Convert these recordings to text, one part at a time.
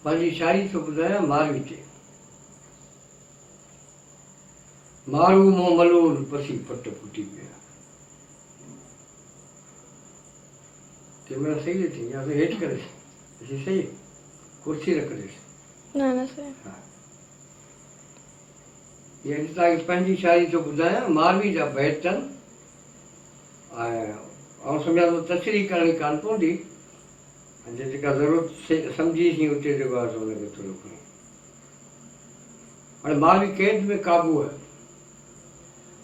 پنهنجي شاعري ٿو ٻڌايان ماروي تي. مارو منهن ملول پسي پٽ ڦٽي پيا. ڪيمرا صحيح اٿئي يا هيٺ ڪريس اچي صحيح ڪرسي رکجيس. نه نه صحيح. ها هي اڄ توهان کي پنهنجي شاعري ٿو ٻڌايان ماروي جا بيت آهن ۽ آئون سمجهان ٿو تشريح ڪرڻي ڪانه پوندي. ۽ جتي ڪا ضرورت سمجهي سين اتي جيڪو آهي سو ان کي ٿورو کڻي. هاڻي ماروي قيد ۾ قابو آهي.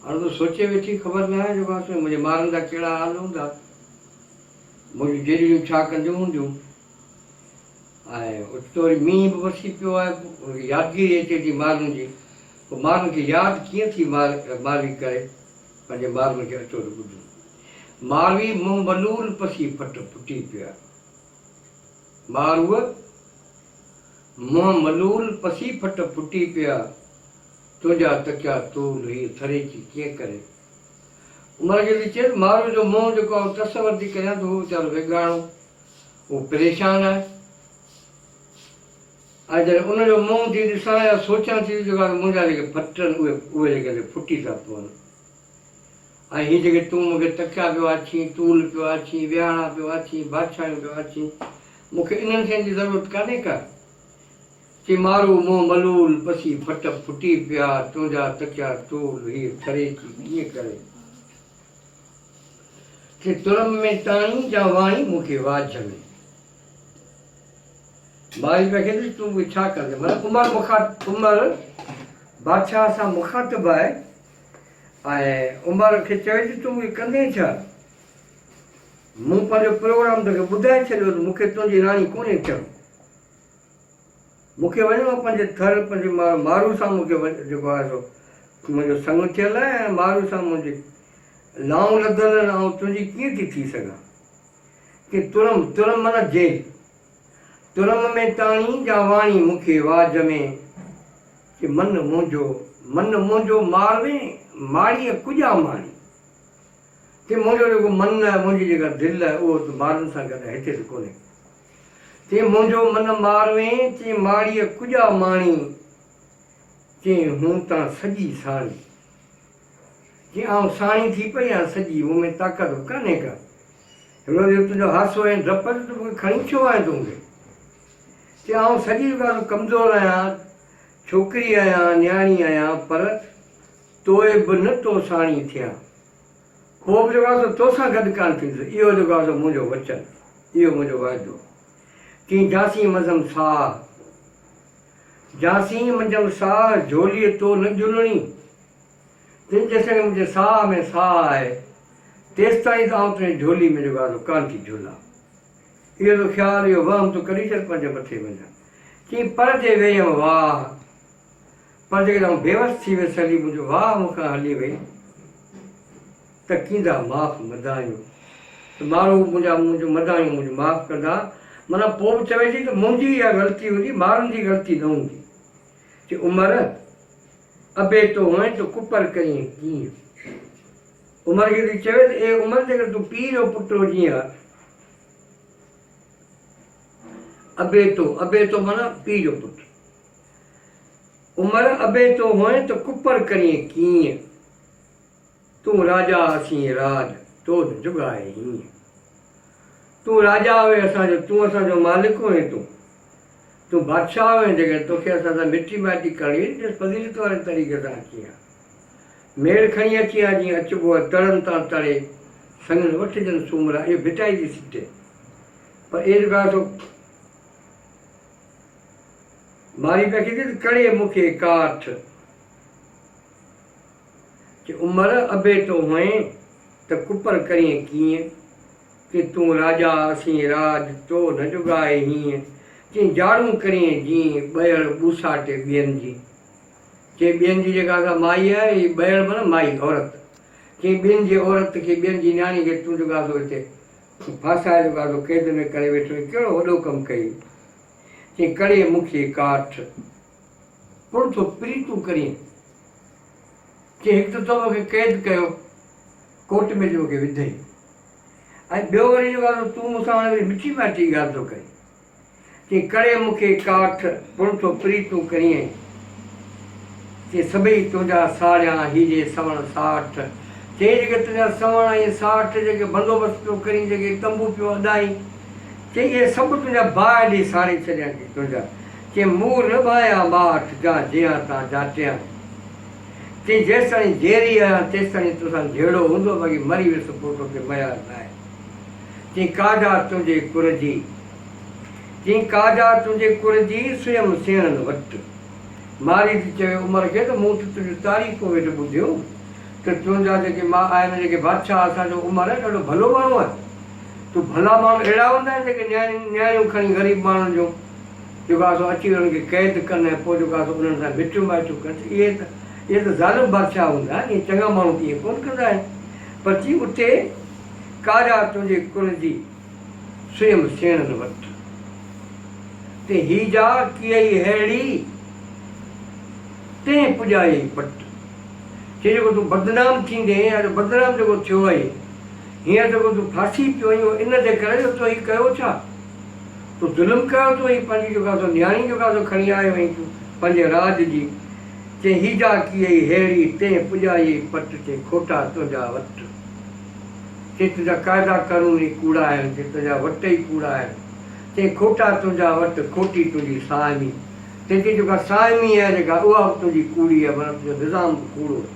هاڻي ته سوچي ويٺي خبر نه آهي جيڪو آهي سو منهنجي مارن جا ڪهڙا حال هوندا. منهنجون جيڏڙيون ڇا ڪنديون هونديون. ۽ اوچتو وري مينهن به وسي پيو آهي. ان کي يادگيري اچي ٿي مارن جي. پوء مارن کي ياد ڪيئن ٿي ماروي ڪري پنهنجي مارن کي اچو ته ٻڌون. ماروي منهن ملول پسي ڦٽ ڦٽي پيا. ماروء منهن ملول پسي ڦٽ ڦٽي پيا. تنهنجا تڪيا طول هيء ٿريچي ڪيئن ڪري. عمر کي ٿي چئي ته ماروء جو منهن جيڪو آئون تصور ٿي ڪريان ته هو ويچارو ويڳاڻو، هو پريشان آهي ۽ جڏهن ان جو منهن ٿي ڏسان يا سوچان ٿي ته جيڪو آهي منهنجا جيڪي ڦٽ آهن اهي اهي جيڪي ڦٽي ٿا پون. ۽ هي جيڪي تون مون کي تڪيا پيو آڇين، طول پيو آڇين، ويهاڻا پيو آڇين، بادشاهيون پيو آڇين، مون کي انهن شين جي ضرورت ڪانهي ڪا. چي مارو منهن ملول، پسي ڦٽ ڦٽي پيا، تنهنجا تڪيا طول، هيء ٿريچي ڪيئن ڪري. چي ترم ۾ تاڻي جا واڻي مون کي واجهه ۾. ماري پيا کي ڏس تون مون کي ڇا ڪندين. معنيٰ عمر مخاطب، عمر بادشاهه سان مخاطب آهي. ۽ عمر کي چوي ٿي تون اهي ڪندين ڇا؟ مون پنهنجو پروگرام توکي ٻڌائي ڇڏيو ته مون کي تنهنجي راڻي ڪونهي ٿيڻو. مون کي وڃڻو آهي پنهنجي ٿر، پنهنجي مارو سان مون کي جيڪو آهي سو منهنجو سڱ ٿيل آهي ۽ مارو سان منهنجي لائون لڌل آهن، آئون تنهنجي ڪيئن ٿي ٿي سگهان؟ ڪي ترم، ترم معنيٰ جيل، ترم ۾ تاڻي جا واڻي مون کي واجهه ۾. چي من منهنجو، من منهنجو ماروين، ماڙيء ڪڄا ماڻي. چي منهنجو جيڪو من آهي، منهنجي جيڪا دل آهي، اهو ته مارن سان گڏ آهي، هتي ته ڪونهي. چي منهنجو من ماروين، چي ماڙيء ڪڄا ماڻي، چي هون تان سڄي ساڻي. چي آئون ساڻي ٿي پئي آهيان سڄي، مون ۾ طاقت به ڪانهي ڪا. هڪڙو اهو تنهنجو هاسو ۽ ڊپ ته تون مون کي کڻي ڇو آئين تون مون کي؟ چي آئون سڄي ڳالهه ڪمزور آهيان، ڇوڪري آهيان، نياڻي آهيان، پر توء به نه تو ساڻي ٿيان. پوء به جيڪو آهي سو توسان گڏ ڪانه ٿيندس، اهو جيڪو آهي سو منهنجو وچن، اهو منهنجو وعدو. چيائين جاسين منجهم ساهه، جاسين منجهم ساهه، جهوليء تو نه جهلڻي. تنهن جيستائين منهنجي ساهه ۾ ساهه آهي، تيستائين ته آئون تنهنجي جهولي ۾ جيڪو آهي سو ڪانه ٿي جهلان. اهو تو خيال، اهو وهم تون ڪڍي ڇڏ پنهنجي مٿي منجهان. چيائين، پر جي ويم واهه، پر جيڪڏهن آئون بيوس ٿي ويس هلي، منهنجو واهه مون کان هلي وئي، ته ڪيندا معاف مدايون. ته مارو منهنجا منهنجون مدايون منهنجون معاف ڪندا. معنيٰ پوء به چوي ٿي ته منهنجي اها غلطي هوندي، مارن جي غلطي نه هوندي. چي عمر، ابي تو هئين ته ڪپر ڪرين ڪيئن؟ عمر کي ٿي چوي ته اي عمر جيڪڏهن تون پيء جو پٽ هجين ها. ابي تو، ابي تو معنيٰ پيء جو پٽ. عمر ابي تو هئين ته ڪپر ڪرين ڪيئن؟ تون راجا اسين راڄ، تو نه جڳائي هيئن. تون راجا هئين اسان جو، تون اسان جو مالڪ هئين تون. تون بادشاهه هئين جيڪڏهن توکي اسان سان مٽي مائٽي ڪرڻي هئي ته فضيلت واري طريقي سان اچين ها. ميڙ کڻي اچين ها جيئن اچبو آهي تڙن تان تڙي، سڱن وٺجن سومرا، اهو ڀٽائي جي سٽ آهي. پر اهي جيڪو آهي سو ماري پيا کيتي ته ڪڙي مون کي ڪاٺ. چي عمر ابي تو هئين ته ڪپر ڪرين ڪيئن، چي تون راجا اسين راڄ تو نه جڳائي هيئن، چي جاڙون ڪرين جيئن ٻئڙ ٻوساٽي ٻين جي. چي ٻين جي جيڪا سا مائي آهي، هي ٻئڙ معنيٰ مائي، عورت. چي ٻين جي عورت کي، ٻين جي نياڻي کي تون جيڪا سو هتي ڦاسائي جيڪا سو قيد ۾ ڪري ويٺو آهين، ڪهڙو وڏو ڪم ڪيئي. چي ڪڙي مون کي ڪاٺ. پڻ ٿو پريتون ڪرين. چي هڪ ته تو مون کي قيد ڪيو، ڪوٽ ۾ جو مون کي وڌئي ۽ ٻيو وري جيڪو آهي سو تون مون سان هاڻي وري مٺي ماٺي ڳالهه ٿو ڪرين. چي ڪڙي مون کي ڪاٺ، پڻ ٿو پريتون ڪرين. چي سڀئي تنهنجا ساڙيان، هي جي سوڻ ساٺ. چي جيڪي تنهنجا سوڻ ۽ ساٺ، جيڪي بندوبست پيو ڪرين، جيڪي تنبو پيو اڏائين، چي اهي سڀ تنهنجا باهه ڏئي ساڙي ڇڏيان چي تنهنجا. چي مور نه ڀانئيان ماٺ، جان جيان تان جاٽيان. چي جيستاڻي جيئري آهيان، تيستاڻي توسان جهيڙو هوندو، باقي مري ويس پوء توکي ميار ناهي. چي ڪا جا تنهنجي ڪر جي. چيائين، ڪا جا تنهنجي ڪر جي، سوئم سيڻن وٽ. مارئي ٿي چوي عمر کي ته مون ته تنهنجون تعريفون ويٺ ٻڌيون ته تنهنجا جيڪي مان آهن جيڪي بادشاهه اسان جو عمر آهي ڏاڍو ڀلو ماڻهو آهي. تون ڀلا ماڻهو اهڙا هوندا آهن جيڪي نياڻين نياڻيون کڻي غريب ماڻهن جون جيڪو آهي سو اچي انهن کي قيد ڪن ۽ پوء جيڪو آهي سو انهن سان مٽيون مائٽيون ڪن ته اهي ته اهي ته ظالم بادشاهه هوندا آهن اهي چڱا ماڻهو ته ائين ڪونه ڪندا آهن پر چي اتي ڪا جا تنهنجي ڪر جي. سوئم سيڻن وٽ، تي هي جا ڪيئي ههڙي، تنهن پڄايئي پٽ. چي جيڪو تون بدنام ٿيندين يا جو بدنام جيڪو ٿيو آهين، هينئر جيڪو تون ڦاسي پيو آهين اهو ان جي ڪري جو تو هي ڪيو ڇا؟ تو ظلم ڪيو تو هي پنهنجي جيڪا سو نياڻي جيڪا سو کڻي آيو آهين تون پنهنجي راڄ جي. چي هي جا ڪيئي ههڙي، تنهن پڄايئي پٽ، چي کوٽا تنهنجا وٽ. چي تنهنجا قاعدا قانون ئي ڪوڙا آهن، چي تنهنجا وٽ ئي ڪوڙا آهن، چي کوٽا تنهنجا وٽ، کوٽي تنهنجي ساهمي، تنهنجي جيڪا ساهمي آهي جيڪا اها به تنهنجي ڪوڙي آهي، معنيٰ تنهنجو نظام به ڪوڙو آهي.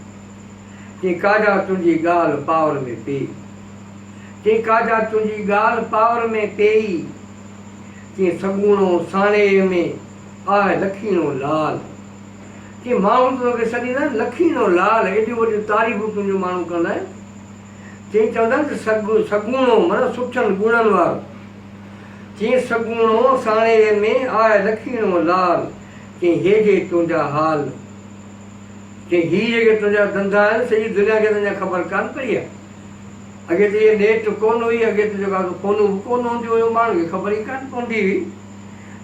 چي ڪا جا تنهنجي ڳالهه پاور ۾ پيئي. چي ڪا جا تنهنجي ڳالهه پاور ۾ پيئي. چي سڳوڻو ساڻيهه ۾ آهه لکيڻو لال. چي ماڻهو ته توکي سڏيندا آهن لکيڻو لال، ايڏيون وڏيون تعريفون تنهنجون ماڻهو ڪندا آهن. چيائين چوندا آهن ته سڳ، سڳوڻو معنيٰ سٺن گڻن وارو. چيائين سڳوڻو ساڻيهه ۾ آء لکيڻو لال. چيائين هي جي تنهنجا حال. چيائين هي جيڪي تنهنجا ڌنڌا آهن سڄي دنيا کي ته اڃا خبر ڪانه پئي آهي. اڳي ته هيء نيٽ ڪونه هئي، اڳي ته جيڪو آهي سو فونون به ڪونه هونديون هيون، ماڻهن کي خبر ئي ڪانه پوندي هئي.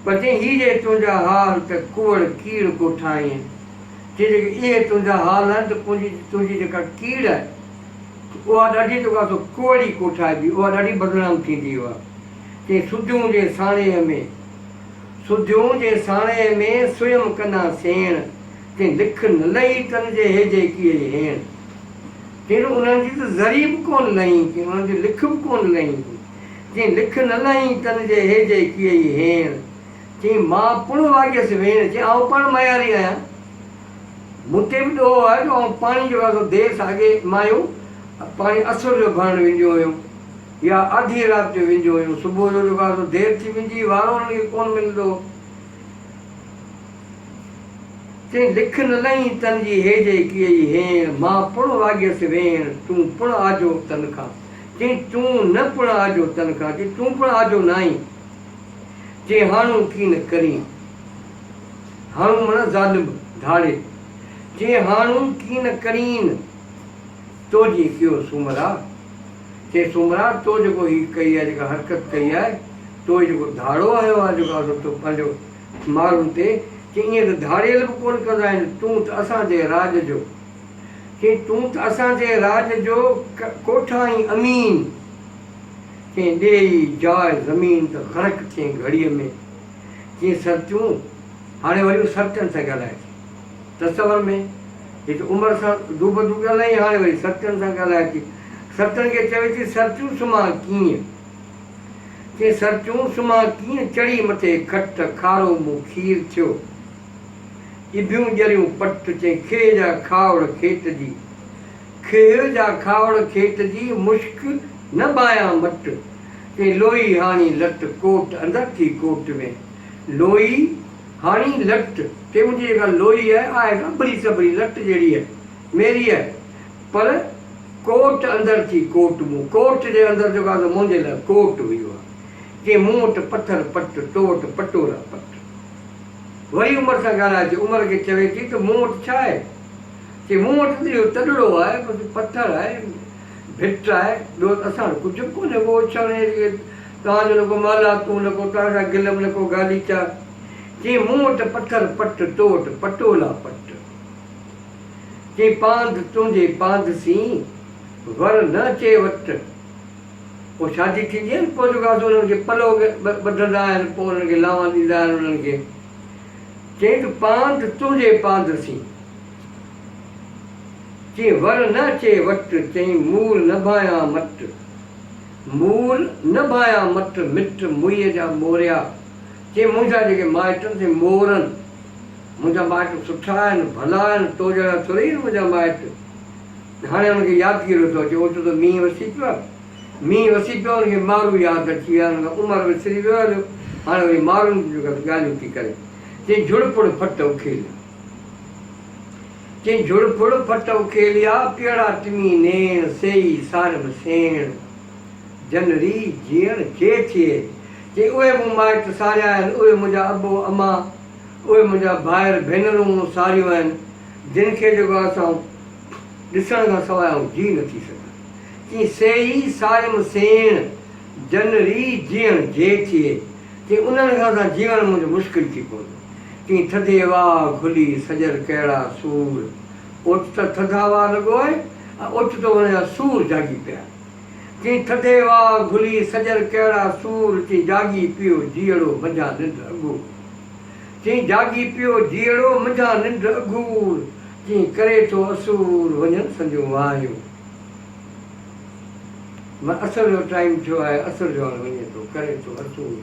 پر چيائين هي جي تنهنجا حال ته ڪوڙ ڪيڙ ڪوٺائين. چيائين جيڪي اهي تنهنجا حال آهن ته تنهنجي جيڪا ڪيڙ آهي. اها ڏاڍي جيڪو آهي سو ڪوڙي ڪوٺائبي، اها ڏاڍي بدنام ٿيندي اها. چيائين سڌيون جي ساڻيهه ۾، سڌيون جي ساڻيهه ۾ سوئم ڪنا سيڻ، چيائين لک نه لهي تن جي هيجي ڪيئي هيڻ. چيائين انهن جي ته ذري به ڪونه لهين، چيائين انهن جي لک به ڪونه لهين تون. چيائين لک نه لهين تن جي هيجي ڪيئي هيڻ. چيائين مان پڻ واڳيس ويڻ، چيائين آئون پاڻ مياري آهيان. مون تي به ڏوهه آهي جو آئون پاڻي جيڪو آهي سو دير سان اڳي مايون پاڻي اسر جو ڀرڻ وينديون هيون يا آڌيء رات جو وينديون هيون صبح جو جيڪو آهي سو دير ٿي ويندي هئي وارو انهن کي ڪونه ملندو هو. چئين لک نه لهين تن جي هيجي ڪيئي هيڻ مان پڻ واڳيس ويڻ تون پڻ آجو تن کان چئين تون نه پڻ آجو تن کان چئين تون پڻ آجو ناهين چئين هاڻون ڪين ڪرين. هاڻون معنيٰ ظالم، ڌاڙيل. چي هاڻون ڪين ڪرين، تو جيئن ڪيو سومرا. چي سومرا تو جيڪو هي ڪئي آهي، جيڪا حرڪت ڪئي آهي، تو هي جيڪو ڌاڙو هنيو آهي جيڪو آهي سو تو پنهنجو ماڻهن تي، چي ائين ته ڌاڙيل به ڪونه ڪندا آهن، تون ته اسان جي راڄ جو. چي تون ته اسان جي راڄ جو ڪوٺائين امين. چي ڏيئي جاء زمين ته غرق ٿئين گهڙيء ۾. ڪي سرتيون هاڻي وري به سرتين سان ڳالهائي ٿي. تصور ۾ هي ته عمر سان دوبدو ڳالهائي هاڻي وري سرتين سان ڳالهائي ٿي. سرتين کي چوي ٿي سرتيون سمهان ڪيئن؟ چي سرتيون سمهان ڪيئن چڙهي مٿي کٽ کارو مون کير ٿيو. ڄڀيون ڄريون پٽ چي کيهه جا کاوڙ کيٽ جي. کيهه جا کاوڙ کيٽ جي مشڪ نه ڀايان مٽ. چي لوئي هاڻي لٽ ڪوٽ اندر ٿي ڪوٽ ۾. لوئي هاڻي لٽ چي منهنجي جيڪا لوئي آهي آهي ته اڀري سڀري لٽ جهڙي آهي ميري آهي پر ڪوٽ اندر ٿي ڪوٽ مون ڪوٽ جي اندر جيڪو آهي سو منهنجي لاء ڪوٽ هئي اها. چي مون وٽ پٿر پٽ تو وٽ پٽولا پٽ. وري عمر سان ڳالهائي ٿي عمر کي چوي ٿي ته مون وٽ ڇا آهي؟ چي مون وٽ ته اهو تڏڙو آهي بس پٿر آهي ڀٽ آهي ٻيو ته اسان وٽ ڪجهه به ڪونهي ڪو اڇڻ ۽ جيڪي توهان جو نه ڪو محلاتون نه ڪو توهان سان گلم نه ڪو غاليچا. چي مون وٽ پٿر پٽ تو وٽ پٽولا پٽ. چي پاند تنهنجي پاند سين ور نه اچي وٽ. پوء شادي ٿيندي آهي نه پوء جيڪو آهي سو انهن کي پلو ٻڌندا آهن پوء انهن کي لانوان ڏيندا آهن انهن کي چيائين ته پاند تنهنجي پاند سين چيائين ور نه اچي وٽ چيائين مور نه ڀانيان مٽ مور نه ڀانيان مٽ مٽ موئيء جا موريا چيائين منهنجا جيڪي مائٽ آهن سي مورن منهنجا مائٽ سٺا آهن ڀلا آهن تو جهڙا ٿورئي آهن منهنجا مائٽ. هاڻي هن کي يادگيرو ٿو اچي، اوچتو مينهن وسي پيو آهي. مينهن وسي پيو، هن کي مارو ياد اچي ويا، هن کان عمر وسري ويو هليو. هاڻي وري مارون جون جيڪا ڳالهيون ٿي ڪري. چيائين جھڙ پڙ ڦٽ اکيليا. چيائين جھڙ پڙ ڦٽ اکيليا، پيئڙا ٽمي نيڻ، سيئي ساريم سيڻ. جن ري جيئڻ جي ٿئي. چيائين اهي مون مائٽ ساريا آهن، اهي منهنجا ابو امان، اهي منهنجا ڀائر ڀينرون مون ساريون آهن، جن کي جيڪو آهي سو آئون ڏسڻ کان سواء آئون جي نه ٿي سگهان. چين سيئي ساريم سيڻ، جن ري جيئڻ جي ٿئي. چين انهن کان سان جيئڻ منهنجو مشڪل ٿي پوندو. چين ٿڌي واء گهلي سڄر ڪهڙا سور. اوچتو ٿڌا واء لڳو آهي ۽ اوچتو هن جا سور جاڳي پيا. چين ٿڌي واء گهلي سڄر ڪهڙا سور. چين جاڳي پيو جيئڙو منجهان ننڊ اگهور. چين جاڳي پيو جيئڙو منجهان ننڊ اگهور. چين ڪري ٿو اسور وڃن سنديون واهيون. من اسر جو ٽائيم ٿيو آهي اسر جو هاڻي وڃي ٿو ڪري ٿو اسور.